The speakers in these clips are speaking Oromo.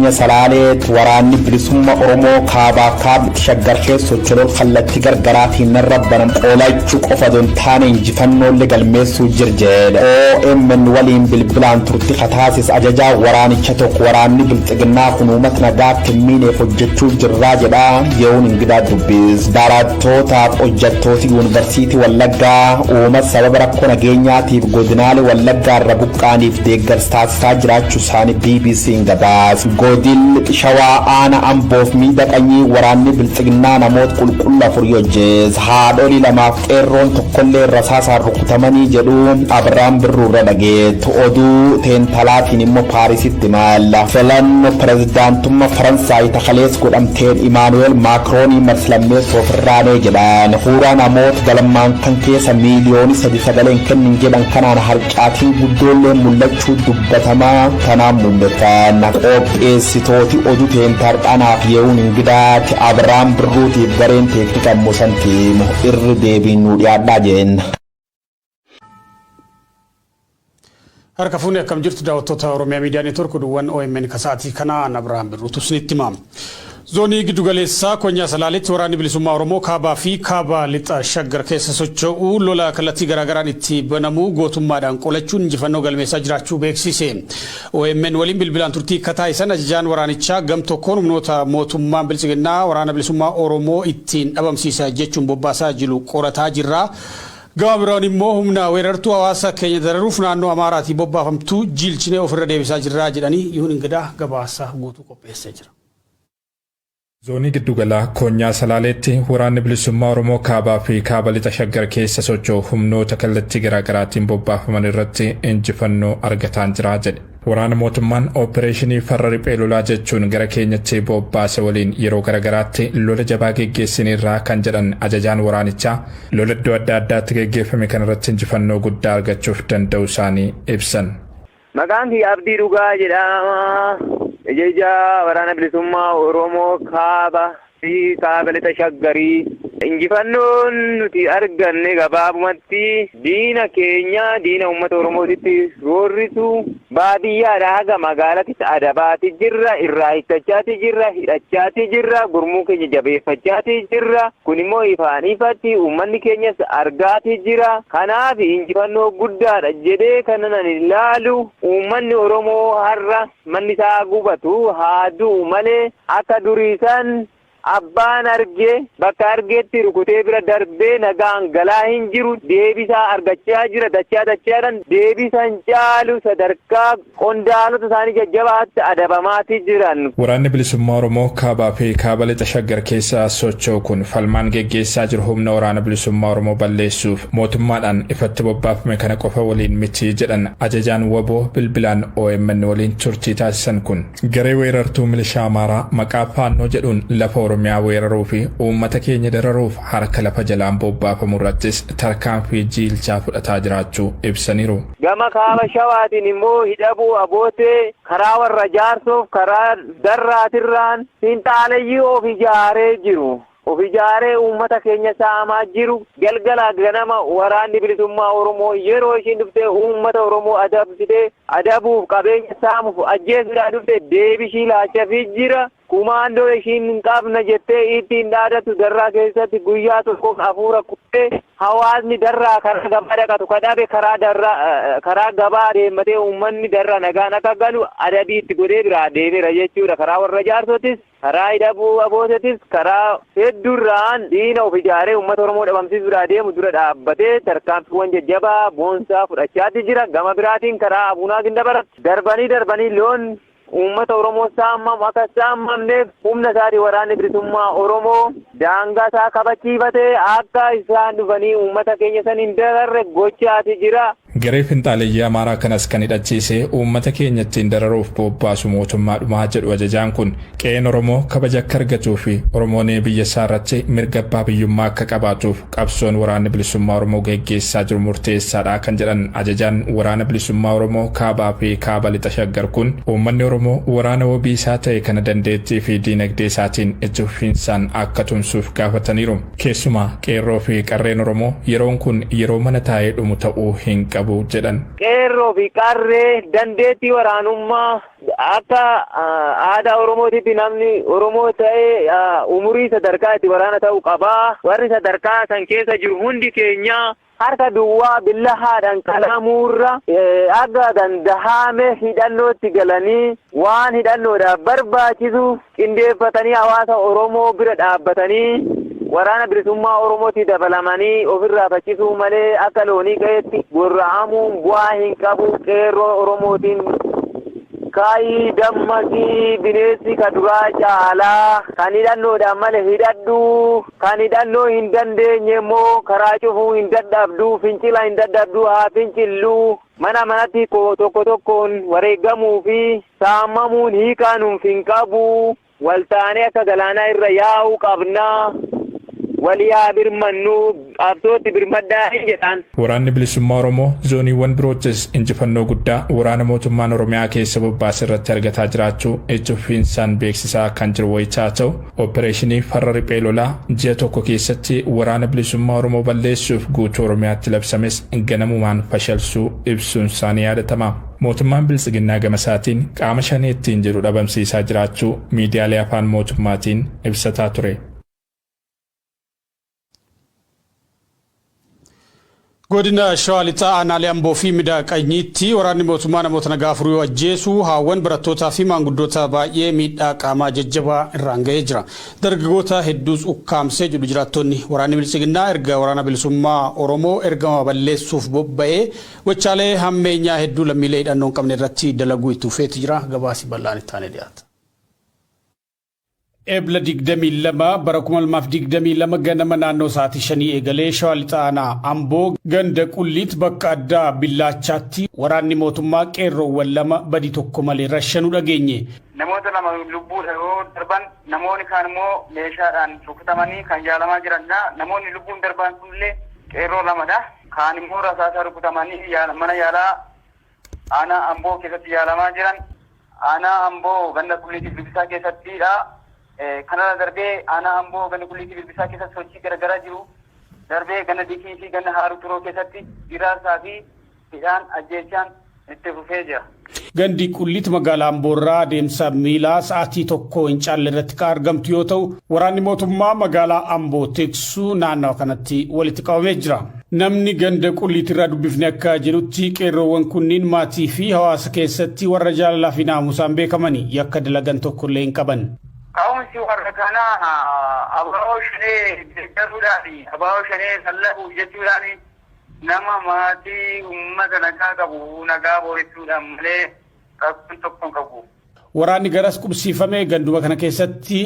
Konya Salaaleet waraanni bilisummaa Oromoo kaabaa kaabatti Shaggar keessa socho'u kallattii gargaraatiin narra banan qoolachuu qofa don taane injifannoolee galmeessuu jirjedha. OMN waliin bilbilaan turti kataasis ajajaa waraanicha tokko waraanni bilxiginnaa kun uummata nagaatti miineef hojjechuu jirraa jedha yeroon ingidaa dubbis. Barattootaaf hojjettooti yuunivarsiitii Wallaggaa uummata sababa rakkoo nageenyaatiif godinaalee Wallaggaa irra buqqaaniif deeggarsa taasisaa jiraachuu isaanii BBC'n gabaase. Godin Shawaa aana Amboof miidhaqanyii waraanni bilxiginnaa namoota qulqulluu afur hojjees. Haadholii lamaaf qeerroon tokkollee rasaasaan rukutamanii jedhu Abiraam Birruu irra dhageettu. Oduu teentalaatiin immoo Paarisitti maalla. Filannoo pirezidaantummaa Faransaay takalees godhamteen Imaanuweel Maakroonii marsilammeessoo ofirraanee jedhan. Suuraa namoota galmaan kan keessa miiliyoonii 3 sagaleen kennin jedhan kanaan harcaatiin guddoollee mul'achuu dubbatamaa tanaan muummeffan. Qopheessitooti oduu teentarxanaaf ye'uun ingidaati Abiraam Birruutiif gareen teeknika musantiimu irri deebiin nuu dhiyaadhaa jenna. Harka fuunee akkam jirtu daawwattoota Oromiyaa Miidiyaa Neetwoork, oduuwwan OMN kasaatii kana Abiraam Birruutu isinitti hima. Zoonii giddugaleessaa Konyaa Salaaleetti waraanni bilisummaa Oromoo kaabaa fi kaaba lixa Shaggar keessa socho'u lola kallattii garaagaraan itti banamuu gootummaadhaan qolachuun injifannoo galmeessaa jiraachuu beeksise. OMN waliin bilbilaan turtii akka taasisan ajajaan waraanichaa gam tokkoon humnoota mootummaan biltsiginnaa waraana bilisummaa Oromoo ittiin dhabamsiisa jechuun bobbaasaa jiru qorataa jirra. Gama biraan immoo humna weerartuu hawaasa keenya dararuuf naannoo Amaaraatii bobbaafamtuu jiilchinee ofirra deebisaa jirra jedhanii Yihuun Ingidaa gabaasa guutuu qopheessee jira. Zoonii giddugalaa Konyaa Salaaleetti waraanni bilisummaa Oromoo kaabaa fi kaaba lixa Shaggar keessa socho'u humnoota kallattii garaagaraatiin bobbaafaman irratti injifannoo argataan jira jedhe. Waraana mootummaan oopereeshinii farra riphee lolaa jechuun gara keenyatti bobbaase waliin yeroo garagaraatti lola jabaa geggeessineerraa kan jedhan ajajaan waraanichaa lola iddoo adda addaatti geggeeffame kanarratti injifannoo guddaa argachuuf danda'u isaanii ibsan. Maqaan kiyya Abdii Dhugaa jedhama. Ija waraana bilisummaa Oromoo kaaba fi kaaba lixa Shaggarii. Injifannoon nuti arganne gabaabumatti diina keenya, diina uummata Oromootitti roorrisu, baadiyyaadha haga magaalatti adabaati jirra, irraa hiikkachaati jirra, hidhachaati jirra, gurmuu keenya jabeeffachaati jirra. Kun immoo ifaan ifatti uummanni keenyas argaati jira. Kanaaf injifannoo guddaadha jedhee kanan ani ilaalu, uummanni Oromoo har'a manni isaa gubatu haa du'u malee akka durii san abbaan argee bakka argeetti rukutee bira darbee nagaan galaa hin jiru. Deebisaa argachaa jira dachaa dachaadhaan, deebisan caalu sadarkaa qondaalota isaanii jajjabaatti adabamaati jiran. Waraanni bilisummaa Oromoo kaabaa fi kaaba lixa Shaggar keessa socho'u kun falmaan geggeessaa jiru humna waraana bilisummaa Oromoo balleessuuf mootummaadhaan ifatti bobbaafame kana qofa waliin miti jedhan ajajaan WBO bilbilaan OMN waliin turtii taasisan kun. Garee weerartuu milishaa Amaaraa maqaa Faannoo jedhuun lafa Oromiyaa weeraruu fi uummata keenya dararuuf harka lafa jalaan bobbaafamu irrattis tarkaanfii jiilchaa fudhataa jiraachuu ibsaniiru. Gama kaaba Shawaatiin immoo Hidhabuu Abootee karaa warra Jaarsoof karaa Darraatirraan finxaaleyyii of ijaaree jiru. Of ijaaree uummata keenya saamaa jiru. Galgala ganama waraanni bilisummaa Oromoo yeroo ishiin dhuftee uummata Oromoo adabsitee adabuuf, qabeenya saamuuf, ajjeesuudhaan dhufte deebishii laachafii jira. Kumaandoo ishiin hin qabna jettee ittiin dhaadatu Darraa keessatti guyyaa tokkoon hafuura kuttee, hawaasni Darraa karaa gabaa dhaqatu kadhabe karaa Darraa karaa gabaa deemmatee uummanni Darraa nagaan akka galu adabii itti godhee biraa deemeera jechuudha. Karaa warra Jaarsotis, karaa Hidhabuu Abootetis, karaa hedduurraan diina of ijaaree uummata Oromoo dhabamsiisuudhaa deemu dura dhaabbatee tarkaanfiiwwan jajjabaa boonsaa fudhachaati jira. Gama biraatiin karaa Abuunaa Gindabara darbanii darbanii loon uummata Oromoo saamamu akka saamamneef humna isaatii waraanni bilisummaa Oromoo daangaa isaa kabachiifatee akka isaan dhufanii uummata keenya san hin dararre gochaati jira. Garee finxaaleyyii Amaaraa kanas kan hidhachiisee uummata keenya ittiin dararuuf bobbaasu mootummaadhumaa jedhu ajajaan kun. Qe'een Oromoo kabaja akka argatuu fi Oromoon biyya isaa irratti mirga abbaa biyyummaa akka qabaatuuf qabsoon waraanni bilisummaa Oromoo geggeessaa jiru murteessaadha kan jedhan ajajaan waraana bilisummaa Oromoo kaabaa fi kaaba lixa Shaggar kun, uummanni Oromoo waraana wabii isaa ta'e kana dandeettii fi diinagdee isaatiin itti fufiinsaan akka tumsuuf gaafataniiru. Keessumaa qeerroo fi qarreen Oromoo yeroon kun yeroo mana taa'ee dhumu ta'uu hin qabu. qabu jedhan. Qeerroo fi qarree dandeettii waraanummaa akka aadaa Oromootitti namni Oromoo ta'ee umurii sadarkaa itti waraana ta'uu qabaa. Warri sadarkaa san keessa jiru hundi keenya harka duwwaa billahaadhaan qalamuurra akka dandahame hidhannootti galanii waan hidhannoodhaaf barbaachisu qindeeffatanii hawaasa Oromoo bira dhaabbatanii waraana bilisummaa Oromootti dabalamanii ofirraa faccisuu malee akka loonii qe'eetti gorra'amuun bu'aa hin qabu. Qeerroo Oromootiin kaayii dammaqii, bineensi ka duraa caalaa kan hidhannoodhaan malee hidhadhu, kan hidhannoo hin dandeenye immoo karaa cufuu hin dadhabdu, fincila hin dadhabdu, haa fincilluu. Mana manatti tokko tokkoon wareegamuu fi saamamuun hiikaa nuuf hin qabu. Waltaanee akka galaanaa irra yaa'uu qabnaa. Walii haa birmannu, qabsootti birmaddaa hin jedhan. Waraanni bilisummaa Oromoo zooniiwwan biroottis injifannoo guddaa waraana mootummaan Oromiyaa keessa bobbaase irratti argataa jiraachuu itti fufiinsaan beeksisaa kan jiru wayitaa ta'u, opereeshinii farra riphee lolaa ji'a tokko keessatti waraana bilisummaa Oromoo balleessuuf guutuu Oromiyaatti labsames ganamumaan fashalsuu ibsuun isaanii yaadatama. Mootummaan biltsiginnaa gama isaatiin qaama shanee ittiin jedhu dhabamsiisaa jiraachuu miidiyaalee afaan mootummaatiin ibsataa ture. Godina Shawaa Lixaa aanaalee Amboo fi Midaaqanyiitti waraanni mootummaa namoota nagaa 4 yoo ajjeesu, haawwan, barattootaa fi maanguddoota baay'ee miidhaa qaamaa jajjabaa irraan ga'ee jira. Dargaggoota hedduus ukkaamsee jedhu jiraattonni. Waraanni biltsiginnaa erga waraana bilisummaa Oromoo ergama balleessuuf bobba'ee gochaalee hammeenyaa hedduu lammiilee hidhannoo hin qabne irratti dalaguu itti fufeeti jira. Gabaasi bal'aan itti aanee dhiyaata. Ebla 22 bara 2022 ganama naannoo sa'aatii 5 eegalee Shawaa Lixaa aanaa Amboo ganda Qulliit bakka addaa Billaachaatti waraanni mootummaa qeerroowwan 2 badii tokko malee rashanuu dhageenye. Namoota 2 lubbuudha yoo darban, namoonni kaan immoo meeshaadhaan rukutamanii kan yaalamaa jiranidha. Namoonni lubbuun darban kunillee qeerroo 2dha. Kaan immoo rasaasa rukutamanii mana yaalaa aanaa Amboo keessatti yaalamaa jiran. Aanaa Amboo ganda Qulliitii Bilbisaa keessattidha. Kanarra darbee aanaa Amboo ganda Qulliitii Bilbisaa keessatti sochii garaagaraa jiru. Darbee ganda Dikii fi ganda Haaruu Turoo keessatti hiraarsaa fi hidhaan ajjeechaan itti fufee jira. Gandi Qulliit magaalaa Amboorraa adeemsa miilaa sa'aatii 1 hin caalle irratti kan argamtu yoo ta'u, waraanni mootummaa magaalaa Amboo tiksu naannawa kanatti walitti qabamee jira. Namni ganda Qulliitirraa dubbifne akka jedhutti, qeerroowwan kunniin maatii fi hawaasa keessatti warra jaalalaa fi naamusaan beekamani, yakka dalagan tokkollee hin qaban. Ka'umsi warra kanaa ABO Shanee deeggaruudhaan, ABO Shanee lallabuuf jechuudhaan, nama maatii uummata nagaa qabu nagaa booressuudhaan malee rakkoon tokko hin qabu. Waraanni garas qubsiifame ganduma kana keessatti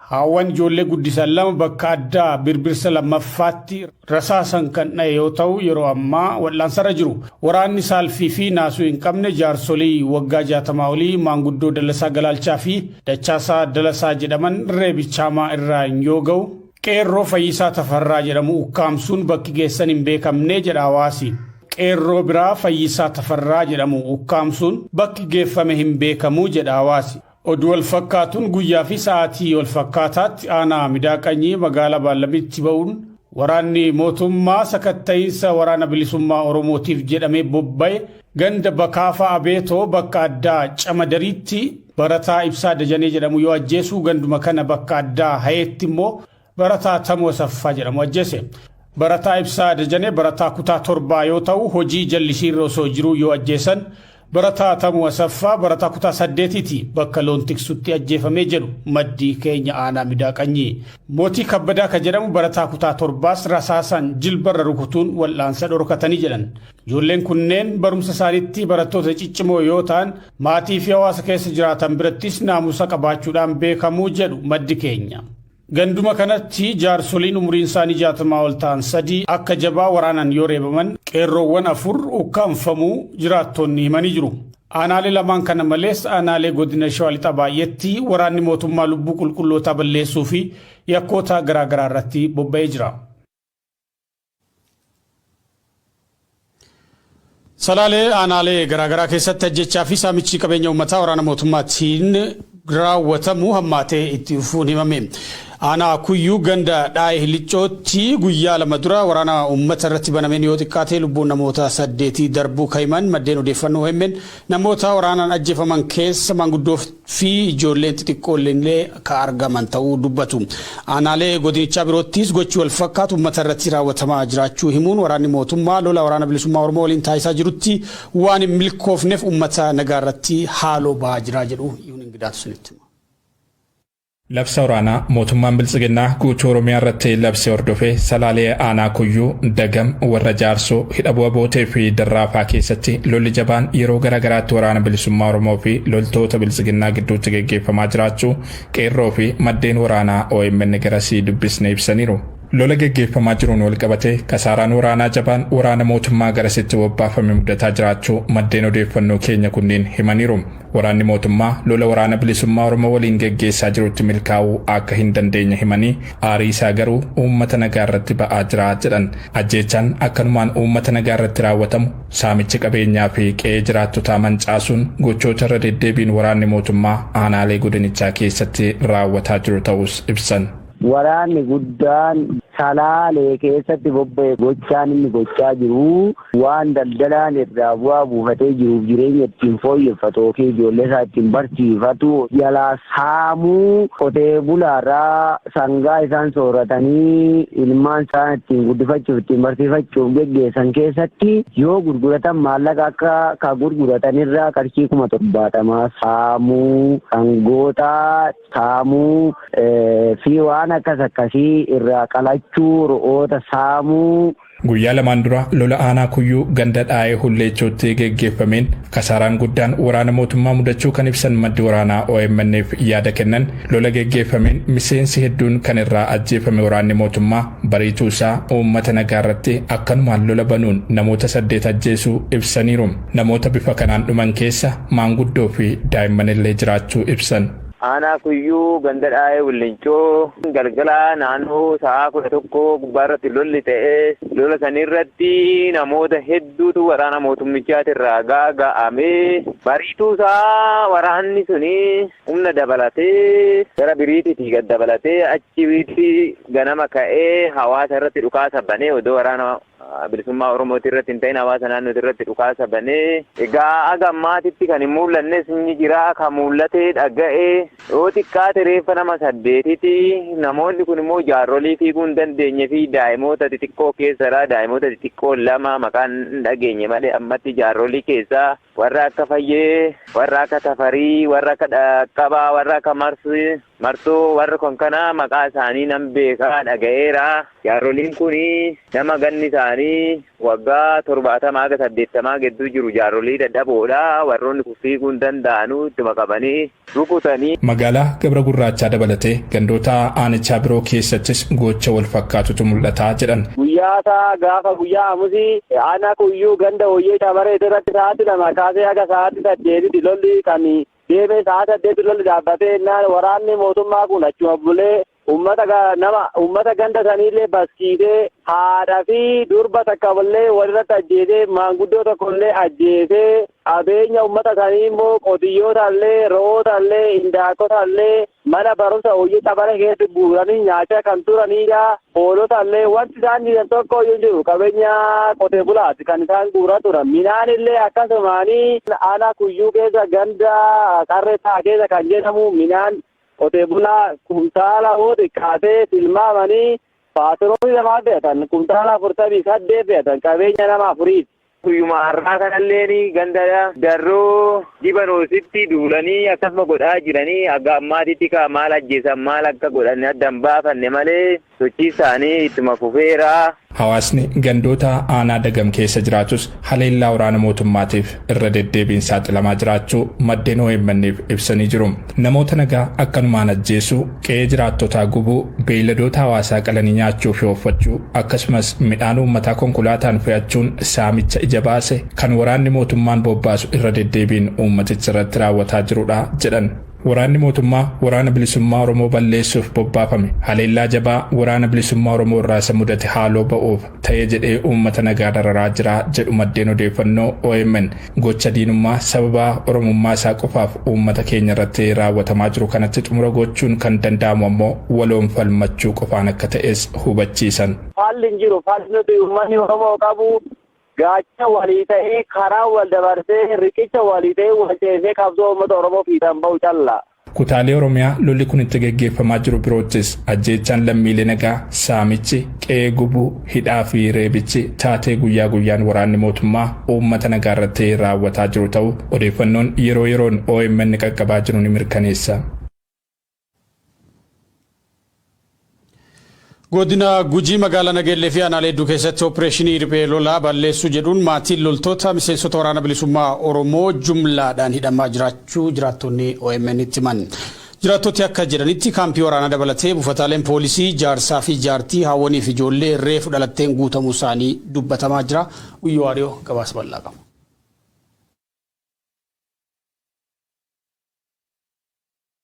haawwan ijoollee guddisan 2 bakka addaa Birbirsa lammaffaatti rasaasan kan dha'e yoo ta'u, yeroo ammaa wal'aansarra jiru. Waraanni saalfii fi naasuu hin qabne jaarsolii waggaa 60 olii maanguddoo Dallasaa Galaalchaa fi Dachaasaa Dalasaa jedhaman reebicha hamaa irraan yoo ga'u, qeerroo Fayyisaa Tafarraa jedhamu ukkaamsuun bakki geessan hin beekamne jedha hawaasi. Qeerroo biraa Fayyisaa Tafarraa jedhamu ukkaamsuun bakki geeffame hin beekamu jedha hawaasi. Oduu wal fakkaatuun guyyaa fi sa'aatii wal fakkaataatti aanaa Midaaqanyii magaalaa Baallamitti ba'uun waraanni mootummaa sakatta'iinsa waraana bilisummaa Oromootiif jedhamee bobba'e ganda Bakaafa Abeetoo bakka addaa Camadariitti barataa Ibsaa Dajanee jedhamu yoo ajjeesu, ganduma kana bakka addaa Hayeetti immoo barataa Tamoo Asaffaa jedhamu ajjeese. Barataa Ibsaa Dajanee barataa kutaa 7 yoo ta'u hojii jallisiirra osoo jiruu yoo ajjeesan, barataa Tamuu Asaffaa barataa kutaa 8ti, bakka loon tiksutti ajjeefamee jedhu maddii keenya aanaa Midaaqanyii. Mootii Kabbadaa kan jedhamu barataa kutaa 7s rasaasaan jilbarra rukutuun wal'aansa dhorkatanii jedhan. Ijoolleen kunneen barumsa isaaniitti barattoota ciccimoo yoo ta'an, maatii fi hawaasa keessa jiraatan birattis naamusa qabaachuudhaan beekamuu jedhu maddi keenya. Ganduma kanatti jaarsoliin umuriin isaanii 60 ol ta'an 3 akka jabaa waraanaan yoo reebaman, qeerroowwan 4 ukkaamfamuu jiraattonni himanii jiru. Aanaalee lamaan kana malees aanaalee godina Shawaa Lixaa baay'eetti waraanni mootummaa lubbuu qulqullootaa balleessuu fi yakkoota garaagaraa irratti bobba'ee jira. Salaalee aanaalee garaagaraa keessatti ajjechaa fi saamichi qabeenya uummataa waraana mootummaatiin raawwatamu hammaatee itti fufuun himame. Aanaa Kuyyuu ganda Dhaa'ee Hiliccootti guyyaa 2 dura waraana uummata irratti banameen yoo xiqqaate lubbuun namoota 8 darbuu kahiman maddeen odeeffannoo OMN, namoota waraanaan ajjeefaman keessa maanguddoo fi ijoolleen xixiqqoollee ka argaman ta'uu dubbatu. Aanaalee godinichaa biroottis gochi wal fakkaatu uummata irratti raawwatamaa jiraachuu himuun, waraanni mootummaa lola Waraana Bilisummaa Oromoo waliin taasisaa jirutti waan hin milkoofneef uummata nagaa irratti haaloo ba'aa jira jedhu. Yuun Ingidaatu sinitti hima. Labsa waraanaa mootummaan Biltsiginnaa guutuu Oromiyaa irratti labse hordofee Salaalee Aanaa Kuyyuu, Dagam, Warra Jaarsoo, Hidhabuu Abootee fi Darraafaa keessatti lolli jabaan yeroo gara garaatti Waraana Bilisummaa Oromoo fi loltoota Biltsiginnaa gidduutti geggeeffamaa jiraachuu qeerroo fi maddeen waraanaa OMN garasii dubbisne ibsaniiru. Lola geggeeffamaa jiruun walqabatee kasaaraan waraanaa jabaan waraana mootummaa garasitti bobbaafame mudataa jiraachuu maddeen odeeffannoo keenya kunneen himaniiru. Waraanni mootummaa lola Waraana Bilisummaa Oromoo waliin geggeessaa jirutti milkaa'uu akka hin dandeenye himanii, aarii isaa garuu uummata nagaa irratti ba'aa jira jedhan. Ajjeechaan akkanumaan uummata nagaa irratti raawwatamu, saamichi qabeenyaa fi qe'ee jiraattotaa mancaasuun gochoota irra deddeebiin waraanni mootummaa aanaalee godinichaa keessatti raawwataa jiru ta'uus ibsan. Waraanni guddaan Salaalee keessatti bobba'e gochaan inni gochaa jiru waan daldalaan irraa bu'aa buufatee jiruuf jireenya ittiin fooyyeffatu yookiin ijoollee isaa ittiin barsiifatu jalaa saamuu, qotee bulaarraa sangaa isaan sooratanii ilmaan isaan ittiin guddifachuuf ittiin barsiifachuuf geggeessan keessatti yoo gurguratan maallaqa akka ka gurguratanirraa qarshii 70,000 saamuu, sangoota saamuu fi waan akkas akkasii irraa qalachuu, ro'oota saamuu. Guyyaa lamaan dura lola aanaa Kuyyuu ganda Dhaa'ee Hulleechootti geggeeffameen kasaaraan guddaan waraana mootummaa mudachuu kan ibsan maddi waraanaa OMN'f yaada kennan, lola geggeeffameen miseensi hedduun kan irraa ajjeefame waraanni mootummaa bariituu isaa uummata nagaa irratti akkanumaan lola banuun namoota 8 ajjeesuu ibsaniiru. Namoota bifa kanaan dhuman keessa maanguddoo fi daa'immanillee jiraachuu ibsan. Aanaa Kuyyuu ganda Dhaa'ee Willincoo galgala naannoo sa'aa 11 gubbaa irratti lolli ta'ee, lola sanirratti namoota hedduutu waraana mootummichaatirraa gaaga'ame. Bariituu isaa waraanni suni humna dabalatee gara biriitiitii gad dabalatee achitti ganama ka'ee hawaasa irratti dhukaasa banee, odoo Waraana Bilisummaa Oromooti irratti hin ta'in hawaasa naannooti irratti dhukaasa banee. Egaa aga ammaatitti kan hin mul'annes ni jira, kan mul'atee dhaga'e yoo xiqqaate reeffa nama saddeetiti. Namoonni kun immoo jaarrolii fiiguu hin dandeenye fi daa'imoota xixiqqoo keessadha. Daa'imoota xixiqqoo lama maqaan hin dhageenye malee ammatti jaarrolii keessaa warra akka Fayyee, warra akka Tafarii, warra akka Dhaqqabaa, warra akka Marsoo, warra kan kana maqaa isaanii nan beekaa dhaga'eera. Jaarroliin kun nama ganni isaanii waggaa 70 haga 80 gidduu jiru, jaarrolii dadhaboodha. Warroonni kun fiiguu hin danda'anu, ittuma qabanii rukutanii. Magaalaa Gabra Gurraachaa dabalatee gandoota aanichaa biroo keessattis gocha wal fakkaatutu mul'ata jedhan. Guyyaa isaa gaafa guyyaa Hamusii aanaa Kuyyuu ganda Hoyyee Cabaree irratti sa'aatii 2 kaasee haga sa'aatii 8tti lolli kan deeme, sa'aa 8 lolli dhaabbatee innaan waraanni mootummaa kun achuma bulee uummata nama uummata ganda saniillee baskiisee, haadha fi durba takka illee walirratti ajjeesee, maanguddoo tokko illee ajjeesee, qabeenya uummata sanii immoo qotiyyoota illee, re'oota illee, indaaqqota illee mana barumsa Hoyyee Cabara keessatti guuranii nyaachaa kan turanidha. Hoolota illee wanti isaan dhiisan tokko iyyuu hin jiru. Qabeenya qotee bulaati kan isaan guuraa turan. Midhaan illee akkasumaanii aanaa Kuyyuu keessa ganda Qarree Ta'a keessa kan jedhamu midhaan qotee bulaa kumtaala hoo xiqqaatee tilmaamanii paatiroonii lamaa fe'atan, kumtaala 48 fe'atan, qabeenya nama afuriiti. Guyyuma har'aa kanallee ganda Darroo Dibanoositti duulanii akkasuma godhaa jiranii. Akka ammaatitti ka maal ajjeesan, maal akka godhan adda hin baafanne malee sochii isaanii ittuma fufeera. Hawaasni gandoota aanaa Dagam keessa jiraatus haleellaa waraana mootummaatiif irra deddeebiin saaxilamaa jiraachuu maddeen OMN'f ibsanii jiru. Namoota nagaa akkanumaan ajjeesuu, qe'ee jiraattotaa gubuu, beeyladoota hawaasaa qalanii nyaachuu fi ooffachuu, akkasumas midhaan uummataa konkolaataan fe'achuun saamicha ija baase kan waraanni mootummaan bobbaasu irra deddeebiin uummaticha irratti raawwataa jirudha jedhan. Waraanni mootummaa Waraana Bilisummaa Oromoo balleessuuf bobbaafame haleellaa jabaa Waraana Bilisummaa Oromoo irraa isa mudate haaloo ba'uuf ta'ee jedhee uummata nagaa dararaa jira jedhu maddeen odeeffannoo OMN. Gocha diinummaa sababa Oromummaa isaa qofaaf uummata keenya irratti raawwatamaa jiru kanatti xumura gochuun kan danda'amu ammoo waloon falmachuu qofaan akka ta'es hubachiisan. Falli hin jiru. Falli nuti uummanni Oromoo qabu gaachana walii ta'ee, karaa wal dabarsee, riqicha walii ta'ee, wal ceesee qabsoo uummata Oromoo fiixaan ba'u calla. Kutaalee Oromiyaa lolli kun itti geggeeffamaa jiru biroottis ajjeechaan lammiilee nagaa, saamichi, qe'ee gubuu, hidhaa fi reebichi taatee guyyaa guyyaan waraanni mootummaa uummata nagaa irratti raawwataa jiru ta'uu odeeffannoon yeroo yeroon OMN qaqqabaa jiru ni mirkaneessa. Godina Gujii magaalaa Nageellee fi aanaalee hedduu keessatti opereeshinii riphee lolaa balleessuu jedhuun maatiin loltoota miseensota Waraana Bilisummaa Oromoo jumlaadhaan hidhamaa jiraachuu jiraattonni OMN itti himan. Jiraattoti akka jedhanitti, kaampii waraanaa dabalatee buufataaleen poolisii jaarsaa fi jaartii, haawwanii fi ijoollee reefu dhalatteen guutamuu isaanii dubbatamaa jira. Guyyoo Waariyoo gabaasa bal'aa qaba.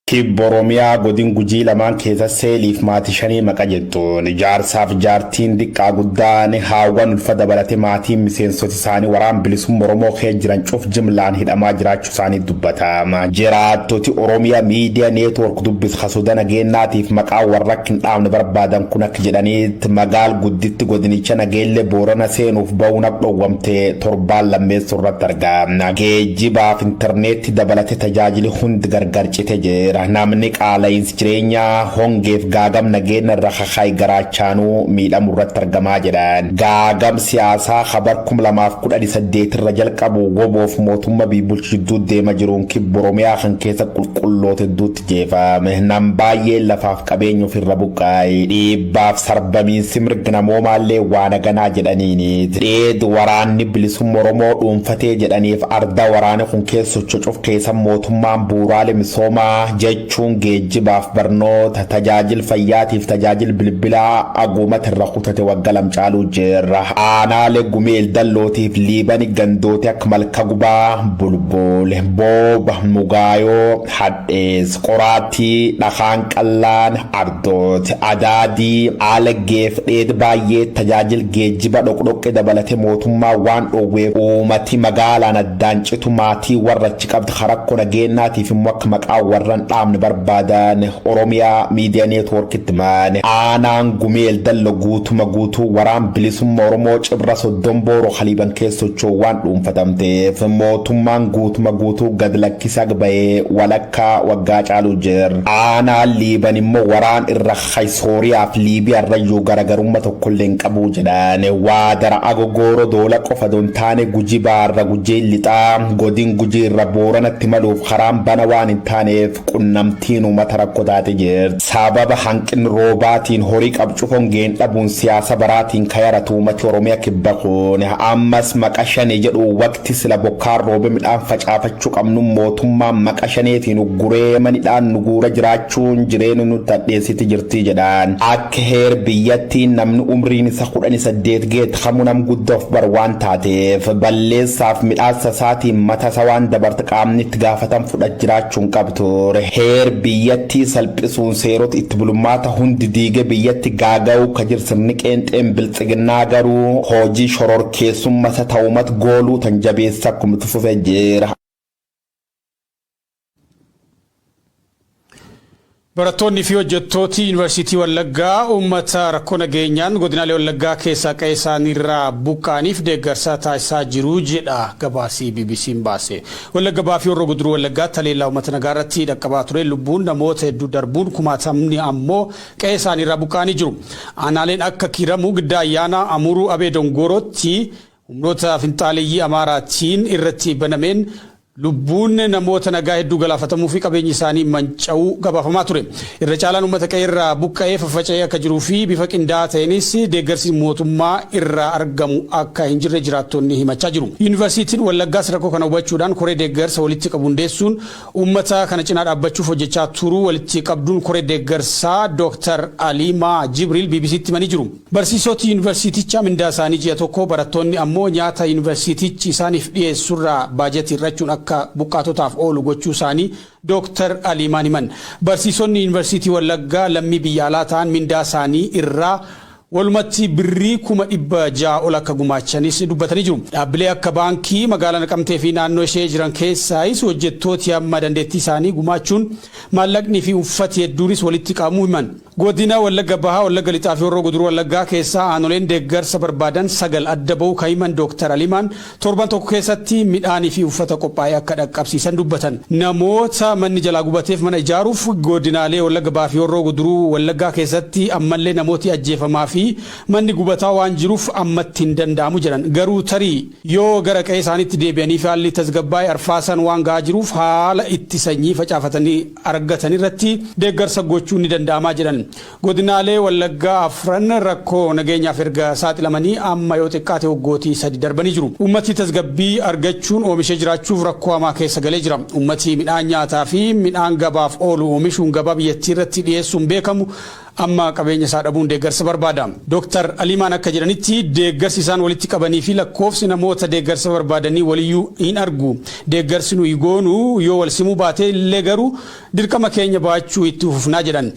Kibba Oromiyaa godin Gujii lamaan keessa seeliif maatii shanii maqa jettuun jaarsaaf jaartiin, diqqaa guddaan, haawwan ulfa dabalate maatiin miseensota isaanii waraan bilisummaa Oromoo keessa jiran cuf jimlaan hidhamaa jiraachuu isaanii dubbatama. Jiraattoti Oromiyaa Miidiyaa Neetwoork dubbis kasoda nageenyaatiif maqaa warra akka hin dhaabne barbaadan kun akka jedhaniitti, magaal gudditti godinicha Nageellee Boorana seenuuf ba'uun akka dhowwamte torbaan lammeessuu irratti argama. Geejjibaaf intarneetti dabalate tajaajili hundi gargar cite jira. Namni qaala'insi jireenyaa, hongeef gaagam nageenya irra kakaay garaachaanuu miidhamu irratti argamaa jedhan. Gaagam siyaasaa kabar 2018 irra jalqabu woboof mootummaa bulchu jidduu deema jiruun kibba Oromiyaa kan keessa qulqulloota hedduutti jeefame. Nam baay'ee lafaaf qabeenya ofirra buqqaa'e. Dhiibbaaf sarbamiinsi mirga namoomaallee waan haganaa jedhaniini. Dheed waraanni bilisummaa Oromoo dhuunfatee jedhaniif arda waraana kun keessa socho'uuf keessa mootummaan bu'uuraalee misoomaa jechuun geejjibaaf, barnoota, tajaajila fayyaatiif tajaajila bilbilaa aguumata irra kutate waggaa lamcaaluu jirra. Aanaalee Gumeel Dallootiif Liibani gandooti akka Malka Gubaa, Bulbul, Booba, Mugaayoo, Hadhees, Qoraattii, Dhakaan Qallaan, Ardoot, Adaadii, Alaggeef dheed baay'ee tajaajila geejjiba dhoqdhoqqe dabalate mootummaa waan dhoowweef uummati magaalaan addaan citu maatii warra achi qabdi rakkoo nageenyaatiif immoo akka maqaa warra hin dhaabne barbaadan Oromiyaa Miidiyaa Neetwoorkitti maane. Aanaan Gumeel Dallo guutuma guutuu waraan bilisummaa Oromoo Cibra Soddon Booroo Haliiban keessa socho'u waan dhuunfatamteef mootummaan guutuma guutuu gad lakkisaa bahee walakkaa waggaa caaluu jira. Aanaan Liiban immoo waraan irra Sooriyaa fi Liibiyaa irrayyuu garaagarummaa tokkollee hin qabu jedhan. Waadara Agogooroo Doola qofa don taane Gujii Baarra, Gujii Lixaa, godin Gujii irra Booranatti maluuf karaan bana waan hin taaneef qunnamtiin uummata rakkoo taate jirti. Sababa hanqinni roobaatiin horii qabcu hongeen dhabuun siyaasa baraatiin kayaratu uummati Oromiyaa kibba kun ammas maqa shanii jedhu waqti sila bokkaan roobe midhaan facaafachuu qabnu mootummaan maqa shaneetiin ugguree manidhaan nu guura jiraachuun jireenya nu tadheessiti jirti jedhan. Akka heer biyyattiin namni umriin isa 18 geet kamuu nam guddaa of bar waan taateef balleessaaf midhaasa isaatiin mata isa waan dabarte qaamni itti gaafatan fudhat jiraachuun qabtu. Heer biyyattii salphisuun seerota itti bulmaata hundi diige biyyatti gaaga'uu ka jirsirni qeenxeen biltsiginnaa garuu hojii shororkeessummaa isa ta'umat gooluu tan jabeessa akkuma itti fufee jira. Barattoonni fi hojjettooti Yuunivarsiitii Wallaggaa uummata rakkoo nageenyaan godinaalee Wallaggaa keessaa qe'ee isaaniirraa buqqa'aniif deeggarsa taasisaa jiru jedha gabaasii BBC'n baase. Wallagga Bahaa fi Horroo Guduruu Wallaggaatti haleellaa uummata nagaa irratti dhaqqabaa ture lubbuun namoota hedduu darbuun kumaatamni ammoo qe'ee isaaniirraa buqqa'anii jiru. Aanaaleen akka Kiiramuu, Giddaa Ayyaanaa, Amuruu, Abee Dongorootti humnoota finxaaleeyyii Amaaraatiin irratti banameen lubbuun namoota nagaa hedduu galaafatamuu fi qabeenyi isaanii manca'uu gabaafamaa ture. Irra caalaan uummata qe'eerraa buqqa'ee faffaca'ee akka jiruu fi bifa qindaa'aa ta'eenis deeggarsi mootummaa irraa argamu akka hin jirre jiraattonni himachaa jiru. Yuunivarsiitiin Wallaggaas rakkoo kana hubachuudhaan koree deeggarsa walitti qabu hundeessuun uummata kana cinaa dhaabbachuuf hojjechaa turuu walitti qabduun koree deeggarsaa Dr. Aliimaa Jibriil BBCtti himanii jiru. Barsiisoti yuunivarsiitichaa mindaa isaanii ji'a tokko, barattoonni ammoo nyaata yuunivarsiitichi isaaniif dhiyeessurraa baajetii hir'achuun akka Akka buqqaatotaaf oolu gochuu isaanii Dooktar Aliimaan himan. Barsiisonni Yuunivarsiitii Wallaggaa lammii biyya alaa ta'an mindaa isaanii irraa walumatti birrii 600,000 ol akka gumaachanis dubbatanii jiru. Dhaabbilee akka baankii magaalaa Naqamtee fi naannoo ishee jiran keessaayis hojjettooti hamma dandeettii isaanii gumaachuun maallaqnii fi uffati hedduunis walitti qabamuu himan. Godina Wallagga Bahaa, Wallagga Lixaa fi Horroo Guduruu Wallaggaa keessaa aanoleen deeggarsa barbaadan sagal adda ba'uu kan himan Dooktar Aliimaan, torban tokko keessatti midhaanii fi uffata qophaa'ee akka dhaqqabsiisan dubbatan. Namoota manni jalaa gubateef mana ijaaruuf godinaalee Wallagga Bahaa fi Horroo Guduruu Wallaggaa keessatti ammallee namooti ajjeefamaa fi manni gubataa waan jiruuf ammatti hin danda'amu jedhan. Garuu tarii yoo gara qe'ee isaaniitti deebi'anii fi haalli tasgabbaa'e, arfaasaan waan ga'aa jiruuf haala itti sanyii facaafatanii argatan irratti deeggarsa gochuun ni danda'amaa jedhan. Godinaalee Wallaggaa afran rakkoo nageenyaaf erga saaxilamanii amma yoo xiqqaate waggootii 3 darbanii jiru. Uummati tasgabbii argachuun oomishee jiraachuuf rakkoo hamaa keessa galee jira. Uummati midhaan nyaataa fi midhaan gabaaf oolu oomishuun gabaa biyyattii irratti dhiyeessuun beekamu amma qabeenya isaa dhabuun deeggarsa barbaada. Dooktar Aliimaan akka jedhanitti, deeggarsi isaan walitti qabanii fi lakkoofsi namoota deeggarsa barbaadanii waliyyuu hin argu. Deeggarsi nuyi goonu yoo wal simuu baate illee garuu dirqama keenya baachuu itti fufnaa jedhan.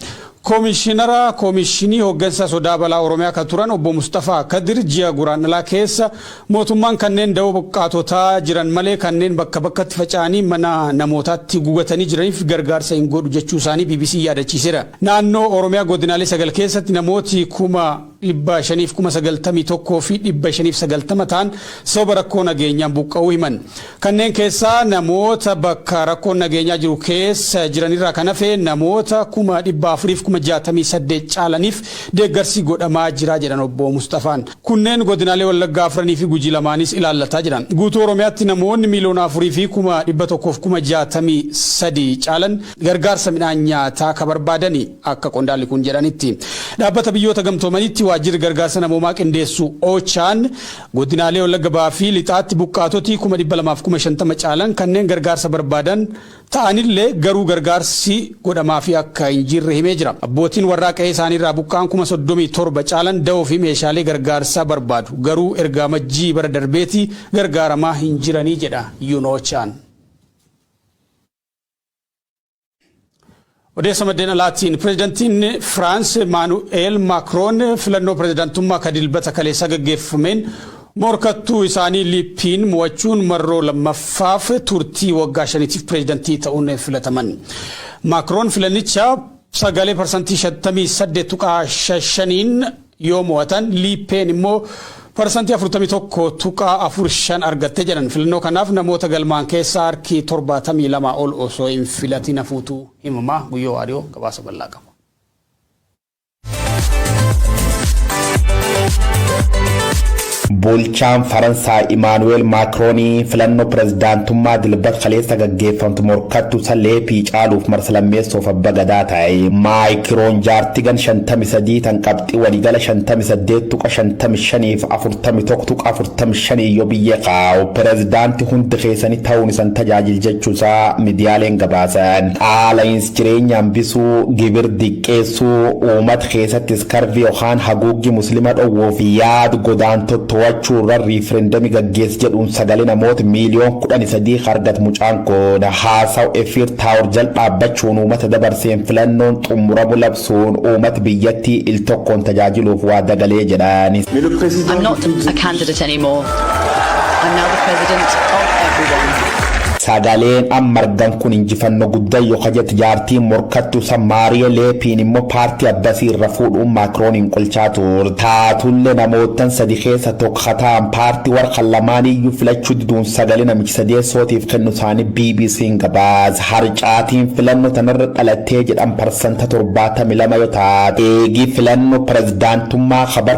Koomishinara Koomishinii Hooggansa Sodaa Balaa Oromiyaa kan turan Obbo Mustafaa Kadir ji'a Guraandhalaa keessa mootummaan kanneen da'oo buqqaatotaa jiran malee kanneen bakka bakkatti faca'anii mana namootaatti gugatanii jiraniif gargaarsa hin godhu jechuu isaanii BBC yaadachiiseera. Naannoo Oromiyaa godinaalee sagal keessatti namooti 591,590 ta'an sababa rakkoo nageenyaan buqqa'uu himan. Kanneen keessaa namoota bakka rakkoon nageenyaa jiru keessa jiranirraa kan hafe namoota 468,000 caalaniif deeggarsi godhamaa jira jedhan Obbo Mustafaan. Kunneen godinaalee Wallaggaa afranii fi Gujii lamaanis ilaallataa jiran. Guutuu Oromiyaatti namoonni 4,163,000 caalan gargaarsa midhaan nyaataa ka barbaadani akka qondaalli kun jedhanitti. Dhaabbata Biyyoota Gamtoomaniitti waajjirri gargaarsa namoomaa qindeessu OCHAn godinaalee Wallagga Bahaa fi Lixaatti buqqaatoti 250,000 caalan kanneen gargaarsa barbaadan ta'anillee garuu gargaarsi godhamaafii akka hin jirre himee jira. Abbootiin warraa qe'ee isaaniirraa buqqa'an 37,000 caalan dawoo fi meeshaalee gargaarsaa barbaadu. Garuu erga Amajjii bara darbeetii gargaaramaa hin jiranii jedha UNOCHAn. Odeessa maddeen alaatiin, pirezidantiin Firaans Maanu'eel Maakroon filannoo pirezidantummaa ka Dilbata kaleessaa gaggeeffameen morkattuu isaanii Liippiin mo'achuun marroo lammaffaaf turtii waggaa 5tiif pirezidantii ta'uun filataman. Maakroon filannicha sagalee 58.55% yoo mo'atan, Liippeen immoo 41.45% argatte jedhan. Filannoo kanaaf namoota galmaan keessaa harki 72 ol osoo hin filatin hafuutu himama. Guyyoo Waariyoo gabaasa bal'aa qaba. Bulchaan Faransaay Imaanuweel Maakroonii filannoo pirezidaantummaa Dilbata kaleessa gaggeeffamtu morkattuu isa Leepii caaluuf marsa lammeessoof abba gadaa ta'e. Maakiroon jaartii gan 53 tan qabxii waliigala 58.55 fi 41.45 yoo biyya kaa'u, pirezidaantii hundi keessanii ta'uun isan tajaajil jechuusaa miidiyaaleen gabaasan. Qaala'insi jireenya hambisuu, gibir diqqeessuu, uummata keessatti iskarvii yookaan haguuggii Muslima dhowwuu fi yaad godaantota to'achuu irra riifireendamii gaggeessi jedhuun sagalee namoota miiliyoon 13 argate. Mucaan kun haasawu Eiffel Tower jala dhaabbachuun uummata dabarseen filannoon xumuramu labsuun uummata biyyattii il tokkoon tajaajiluuf waa dagalee jedhan. Mais le président I'm not de toutes a candidate anymore. I'm now the president of everyone. Sagaleen amma argan kun injifannoo guddaa yoo kajatti jaartiin morkattu isa Maariyo Leepiin immoo paartii abbasii irra fuudhuun Maakrooniin qolchaa ture. Taatullee namootan sadi keessa tokko ta'an paartii warra lamaaniyyuu filachuu diduun sagalee namichi sadeessootiif kennu isaanii BBC'n gabaasa. Harcaatiin filannoo tanarra dhalattee jedhan 72% yoo taate, eegii filannoo pirezidaantummaa kabar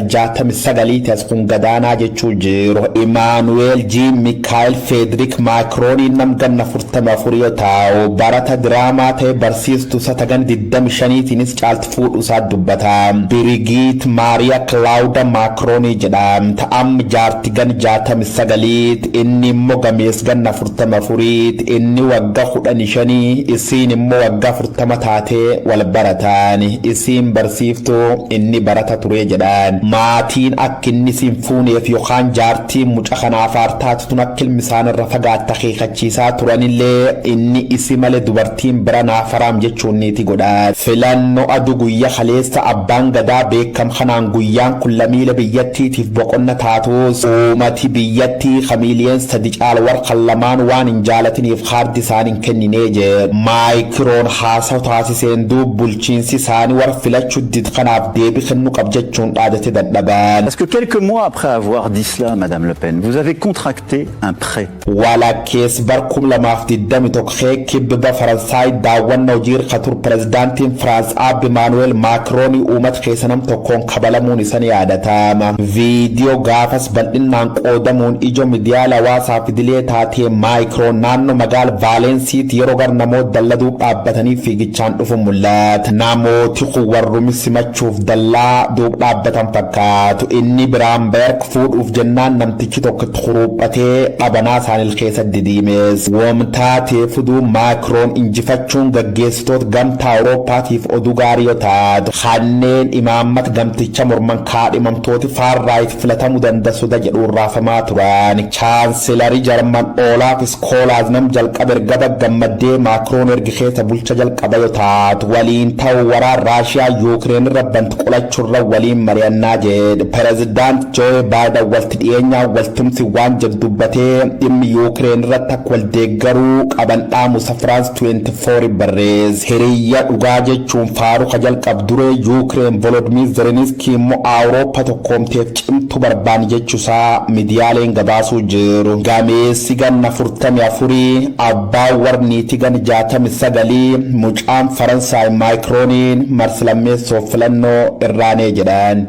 1969 as kun gadaanaa jechuu jiru. Imaanuweel G. Mikaayil Feederik Maakrooniin nam ganna 44 yoo ta'u, barata diraamaa ta'e barsiistuu isa tagan 25tiinis caalti fuudhuu isaa dubbata. Birigiit Maariyaa Kilaawuda Maakroonii jedhamta. Amma jaarti gan 69ti, inni immoo gamees ganna 44ti. Inni waggaa 15, isiin immoo waggaa 40 taatee wal baratan. Isiin barsiiftuu, inni barata ture jedhan. Maatiin akka inni siin fuuneef yookaan jaartiin muca kanaaf aartaatu tun akka ilmi isaanirra fagaatta Akeekachiisaa turanillee, inni isi malee dubartiin bira naafaraam jechuun niiti godha. Filannoo aduu guyyaa kaleessa abbaan gadaa beekam kanaan guyyaan kun lammiilee biyyattiitiif boqonna taatus, uummati biyyattii kamiiliyeen 3 caala warqa lamaan waan hin jaalatiniif kaardi isaan hin kenninee jedhu. Maakiroon haasawa taasiseen duub bulchiinsi isaanii warra filachuu did kanaaf deebii kennuu qab jechuun dhaadate dadhaban. Parce que quelques mois après avoir dit cela, Madame Le Pen, vous avez contracté un prêt. Walakkees bar 2021 kibba Faransaay daawwannaa hojii irra ture pirezidaantiin Firaans Aabbi Maanuweel Maakiroonii uummata keessa nam tokkoon kabalamuun isa ni yaadatama. Viidiyoo gaafas bal'inaan qoodamuun ijoo miidiyaalee hawaasaa fidilee taatee Maakiroon naannoo magaala Vaaleensiitti yeroo gar namoota dalladuu dhaabbatanii fiigichaan dhufu mul'ata. Namooti kun warrumi simachuuf dallaa duub dhaabbatan fakkaatu. Inni biraan beerk fuudhuuf jennaan namtichi tokko itti huruuphatee dhabanaa isaanii keessa didiimees. Wamtaatee fuduu Maakiroon injifachuun gaggeessitoota Gamtaa Awurooppaatiif oduu gaarii yoo taatu, kanneen imaammata gamticha morman kaadhimamtooti far right filatamuu danda'a soda jedhuun raafamaa turan. Chaansilarii Jarman Olaaf Iskoolaaz nam jalqaba erga gammaddee Maakiroon ergi keessa bulcha jalqaba yoo taatu, waliin ta'uu waraan Raashiyaa Yuukireen irra banti qolachuurra waliin mari'annaa jedhe. Pireezidaant Jooye Baayiden walti dhiyeenyaa waltumsi waan jedhu dubbatee dhimmi Yuukireen irratti akka wal deeggaruu qaban dhaamusa Firaans 24 barreesse. Hiriyya dhugaa jechuun faaruu ka jalqab duree Yuukireen Volodimiir Zelenskii immoo Awurooppaa tokkoomteef cimtuu barbaani jechuusaa miidiyaaleen gabaasuu jiru. Gameessi ganna 44, abbaan warniitii ganna 69, mucaan Faransaay Maakirooniin marsi lammeessoof filannoo irraanee jedhan.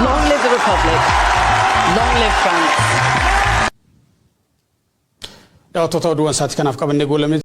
Long live the Republic. Long live France. Daawwattoota, oduuwwan sa'aatii kanaaf qabannee goolabne.